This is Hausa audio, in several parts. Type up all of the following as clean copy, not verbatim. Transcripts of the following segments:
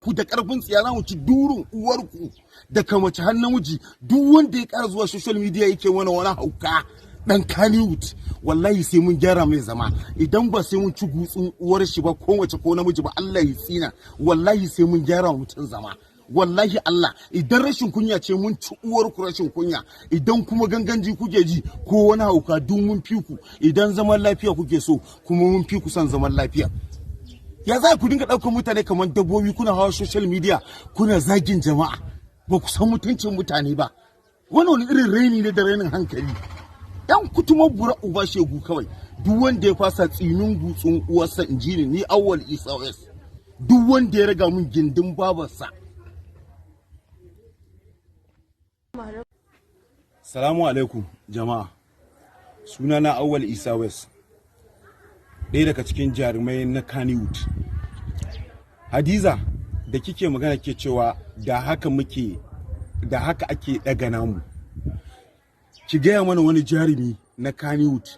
Ku da karfin tsiya za mu ci durin uwarku daga mace har namiji. Duk wanda ya ƙara zuwa social media yake wani wani hauka dan Kannywood, wallahi sai mun gyara mai zama. Idan ba sai mun ci gutsun uwar shi ba, ko mace ko namiji ba, Allah ya tsina. Wallahi sai mun gyara mutum zama. Wallahi Allah, idan rashin kunya ce, mun ci uwar ku rashin kunya. Idan kuma ganganji kuke ji ko wani hauka, duk mun fi ku. Idan zaman lafiya kuke so kuma, mun fi ku son zaman lafiya. Ya za ku dinga ɗaukar mutane kamar dabbobi, kuna hawa social media kuna zagin jama'a? Ba ku san mutuncin mutane ba. Wani irin raini ne da rainin hankali. Yan kutuma bura uba shegu kawai. Duk wanda ya fasa, tsinin gutsun uwarsa, in ji ni, Awwal Isa West. Duk wanda ya raga mun gindin babarsa. Salamu alaikum jama'a. Sunana Awwal Isa West, ɗaya daga cikin jarumai na Kannywood. Hadiza da kike magana ke cewa da haka muke, da haka ake ɗaga namu. Ki gaya mana wani jarumi na Kannywood,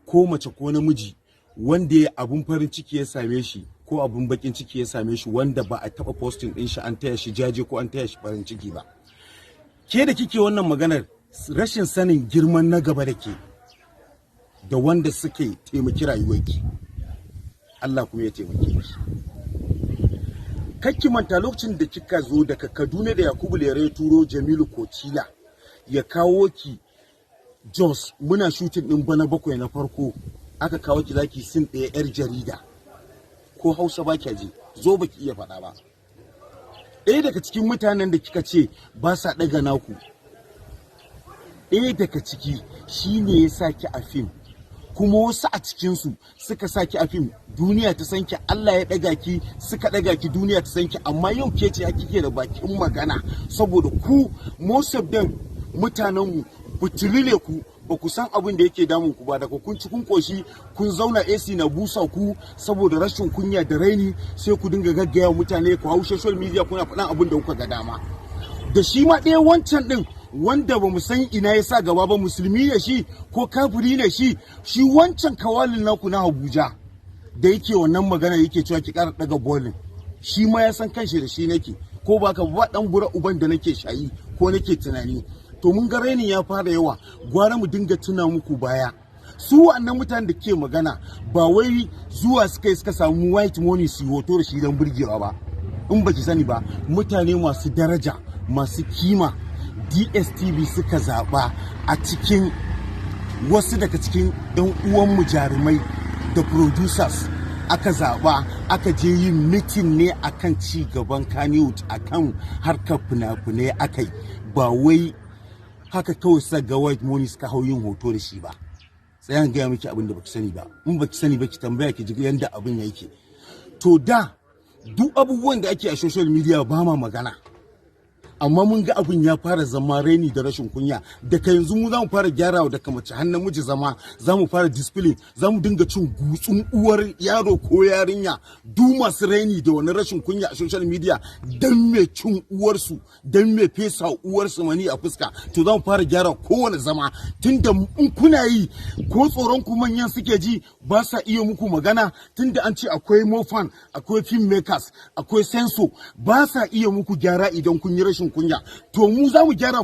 ko mace ko namiji, wanda ya abun farin ciki ya same shi ko abun bakin ciki ya same shi, wanda ba a taɓa posting ɗin shi an taya shi jaje ko an taya shi farin ciki ba. Ke da kike wannan maganar, rashin sanin girman na gaba da ke da wanda suke taimaki rayuwarki, Allah kuma ya taimake ki. Kakki manta lokacin da kika zo daga Kaduna da Yakubu Lere turo Jamilu Kocila ya kawo ki Jos, muna shooting din Bana Bakwai na farko, aka kawo ki zaki scene ɗaya, yar jarida, ko Hausa ba ji zo baki iya faɗa ba. Ɗaya daga cikin mutanen da kika ce ba sa ɗaga naku, ɗaya daga ciki shine ya sa ki a fim, kuma wasu a cikinsu suka sa ki a fim, duniya ta san ki. Allah ya ɗaga ki, suka ɗaga ki, duniya ta san ki. Amma yau ke ce kike da bakin magana, saboda ku, most of them, mutanenmu butuli ne. Ku ba ku san abin da yake damun ku ba. Daga kun ci kun koshi, kun zauna, AC na busa ku, saboda rashin kunya da raini sai ku dinga gaggaya mutane, ku hau social media kuna faɗan abin da kuka ga dama. Da shi ma ɗaya wancan ɗin wanda ba mu san ina ya sa gaba ba, musulmi ne shi ko kafiri ne shi, shi wancan kawalin naku na Abuja da yake wannan magana, yake cewa ki ƙara ɗaga bolin, shi ma ya san kanshi da shi nake ko ba ka ba. Dan bura uban da nake shayi ko nake tunani. To, mun ga rainin ya fara yawa, gwara mu dinga tuna muku baya. Su wa'annan mutanen da ke magana, ba wai zuwa suka yi suka samu White Money su hoto da shi don burgewa ba. In baki sani ba, mutane masu daraja, masu kima, DSTV suka zaɓa a cikin wasu daga cikin 'yan uwanmu jarumai da producers. Aka zaɓa, aka je yin meeting ne akan ci gaban Kannywood, akan harkar fina-finai aka yi. Ba wai haka kawai suka ga White Money suka hau yin hoto da shi ba. Tsayan gaya miki abin da baki sani ba. In baki sani ba, ki tambaya ki ji yanda abin yake. To, da duk abubuwan da ake a social media ba ma magana, amma mun ga abin ya fara zama raini da rashin kunya. Daga yanzu mu za mu fara gyarawa daga mace har namiji zama, za mu fara discipline, za mu dinga cin gutsun uwar yaro ko yarinya. Duk masu raini da wani rashin kunya a social media, dan me cin uwarsu, dan me fesa uwarsu mani a fuska. To, za mu fara gyara kowane zama, tunda in kuna yi, ko tsoron ku manyan suke ji, ba sa iya muku magana, tunda an ce akwai mofan, akwai film makers, akwai censor, ba sa iya muku gyara idan kun yi rashin kunya. To, mu za mu gyara.